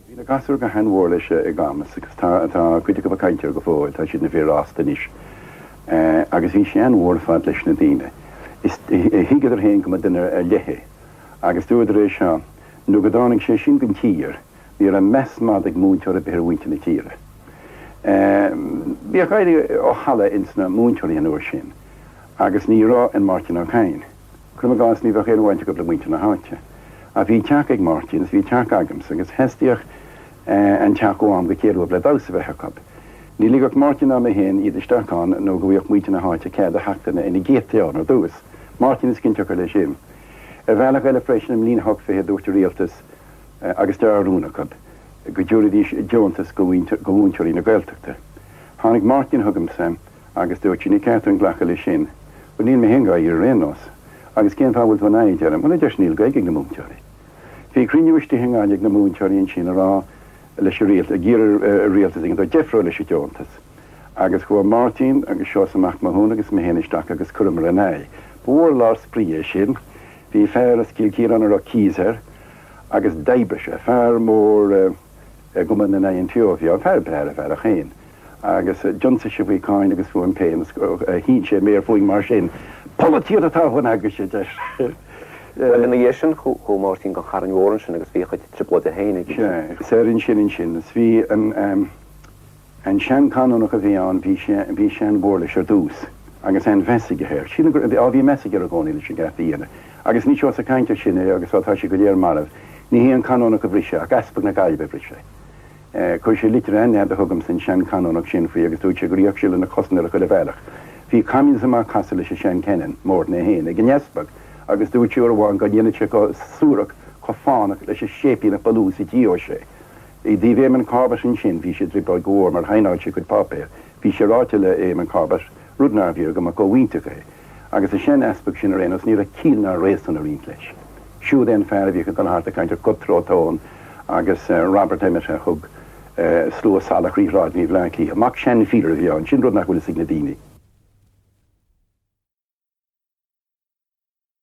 Bhí na gasúir go han-mhór leis i gCamus agus tá tá cuid acu ag caint air go fóill, tá siad ina bhfir fhásta anois. Agus bhí sé an-mhór ar fad leis na daoine. Is thuigeadar féin go mba duine ar leith é. Agus dúradar é seo, nó go dtáinig sé sin gon tír, ní raibh meas madaidh ag múinteoir ar bith ar mhuintir na tíre. Bhíodh éirí ó thalamh ins na múinteoirí an uair sin agus ní raibh in Máirtín Ó Cadhain. Cuirim i gcás, ní bheadh aon bhaint acu le muintir na háite. Ach bhí teach ag Máirtín is bhí teach agamsa agus theastaíodh an teach ó am go chéile uaibh le damhsa a bheith acu. Ní ligfeadh Máirtín ná mé féin iad isteach ann nó go bhfaigheadh muintir na háite cead a theacht ina gcéadtaí ann ar dtús. Máirtín is cinnte a chuir leis sin. Ar bhealach eile freisin, i mbliain 8:20 dúirt an rialtas, agus dea-rún acu, go dtabharfaidís deontas go mhúinteoirí na Gaeltachta. Tháinig Máirtín chugamsa Agus dúirt sé, ní ceart dúinn glacadh leis sin. Bhuel, níl mé féin dhá iarraidh ar aon nós. Agus cén fáth a bhfuil tú in aghaidh, a deirim. Bhuel, a deir sé, níl Gaeilge ag na múinteoirí. Bhí cruinniú istigh i nGaillimh ag na múinteoirí ansin a rá leis an rialtas, ag iarraidh ar an rialtas éigin dó deifriú leis an deontas. Agus chuaigh Máirtín agus Seosamh Mac Mathúna agus mé féin isteach agus chuireamar ina aghaidh. Ba mhór lá spraoi é sin. Bhí fear as Cill Chiaráin a raibh Keys air agus d'oibrigh sé, fear mór, i gcumann na INTO a bhí ann, fear breá ar a bhealach féin, agus d'ionsaigh sé faoi cáin agus fúm féin agus shín sé a méar fúinn mar sin. Polaitíocht atá bhun agaibhse, a deir sé. Bhuel, ina dhiaidh sin, chuaigh Máirtín go Carn Mhór ansin agus bhí a chuid trioblóide féin aige. Sea, soir ansin ansin, is bhí an. An sean-Chanónach a bhí ann, bhí sé, bhí sé an-mhór leis ar dtús, agus an-mheas aige air. Sílim go raibh, á, bhí meas aige air i gcónaí leis an gceart a dhéanamh. Agus anois ós ag caint air sin é, agus á, tá siad go léir marbh, ní hé an Canónach a bhris é, ach Easpag na Gaillimhe a bhris é. Chuir sé litir an-fhada chugamsa, an sean-Chanónach sin, faoi, agus dúirt sé gur íoc sé lena chosan ar chuile bhealach. Bhí communism á casadh leis an sean-Canon, Mórtan é féin, ag an Easpag, agus dúirt sé uair amháin go ndéanfadh sé chomh suarach, chomh fánach leis an séiplíneach ba lú sa deoise é. I dtaobh Éamonn Corbett ansin, bhí sé i dtrioblóid go mhór mar shaighneáil sé a chuid páipéar. Bhí sé ráite le Éamonn Corbett, rud nárbh fhíor, go mba comh-mhuinteach é. Agus an sean-easpag sin ar aon nós, ní raibh ciall ná réasún ag roinnt leis. Siúd é an fear a bhíodh ag dul thart ag caint ar Cutthroat Tone agus Robert Emmet a thug slua salach thrí shráideanna Bhaile Átha Cliath. Mac sean-pheer a bhí ann, sin rud nach bhfuil fhios ag na daoine.